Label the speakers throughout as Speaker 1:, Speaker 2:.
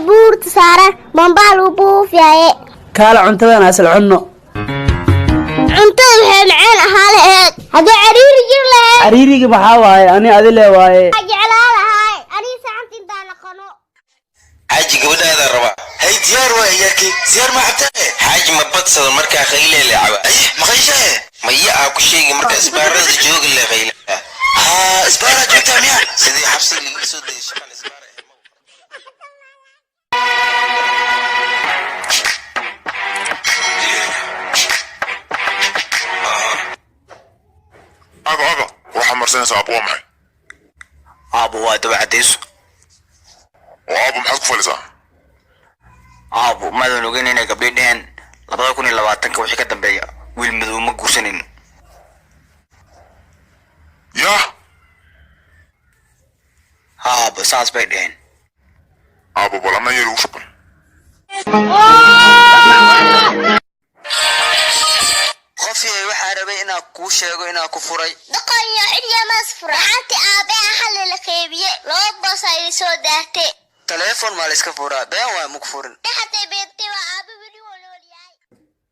Speaker 1: Buurta saaran bambaa lagu buufiyaye.
Speaker 2: Kaala cuntadan asal cunno.
Speaker 1: Cuntada waxay macaan ahaa laheed haddii cariiri jir laheed.
Speaker 2: Cariiriga maxaa waaye? Ani adile waaye.
Speaker 1: Jeclaa lahaay aniga saxanta intaan naqono.
Speaker 3: Xaaji, gabadhaada rabaa.
Speaker 4: Hay, diyaar waay ciyaarkii, diyaar ma cabtee?
Speaker 3: Xaaji, ma badsado markaa khayle le caba.
Speaker 4: Aye, maqayshahe?
Speaker 3: Maya, aa ku sheegi markaa isbaarada jooga le khayle.
Speaker 4: Haa, isbaaraa joogtaa miya?
Speaker 3: Sidii xabsiga liiga soo dayay shaqan isbaara.
Speaker 5: Aga aga, waxaa marsanaysaa aabo, waa maxay?
Speaker 4: Aabo, waa daba cadayso.
Speaker 5: Oo aabo, maxaad ku falisaa?
Speaker 4: Aabo, maadan ogeyn inay gabdhay dheheen 2020-ka wixii ka dambeeya wiil madow ma guursanin?
Speaker 5: Yah?
Speaker 4: Aabo, saas bay dheheen.
Speaker 5: Aabo, bal anna yar ugu shuban.
Speaker 4: Qofyay, waxaa rabay inaa kuu sheego inaa ku furay.
Speaker 1: Dhaqanyo cidyamas fura gacanti aabe xalli la qeybiye, laba boos ay soo daartay.
Speaker 4: Taleefon maa la iska furaa? Been waay, maku furin.
Speaker 1: Hatay beentay, waa aabe weli waa nool yahay.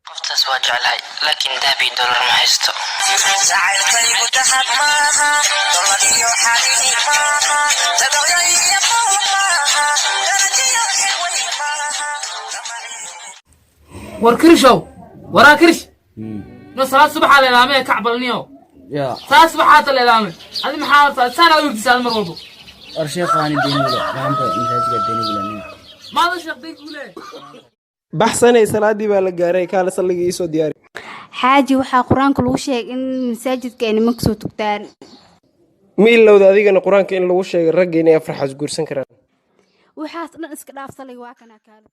Speaker 6: Qoftaas waa jeclahay, laakiin dahabi dollar ma haysto.
Speaker 7: Jacaylkaygu dahab maaha, dollar iyo xariir maaha, dabaqyo iyo qowl maaha, darajiyo xilway maaha.
Speaker 8: War kirishow, waraa kirish no, salaad subaxaa leedaame, kacbalniyo.
Speaker 2: Ya.
Speaker 8: Salaad subaxaata leedaame, adi maxaa horta saanaa u hurdisaa mar walbo?
Speaker 2: War sheekhaani deenigula maanta masaajidka deenigula.
Speaker 8: Maada sheekh day kuule.
Speaker 9: Baxsanay, salaadii baa la gaaray, kaale salliga iisoo diyaari.
Speaker 10: Xaaji, waxaa Qur-aanka lagu sheegay in masaajidka ay nimanka soo tugtaan.
Speaker 9: Ma ilowda adigana Qur-aanka in lagu sheegay ragga inay afar xaas guursan karaan?
Speaker 10: Waxaas dhan iska dhaaf, salliga waa kanaa, kaala.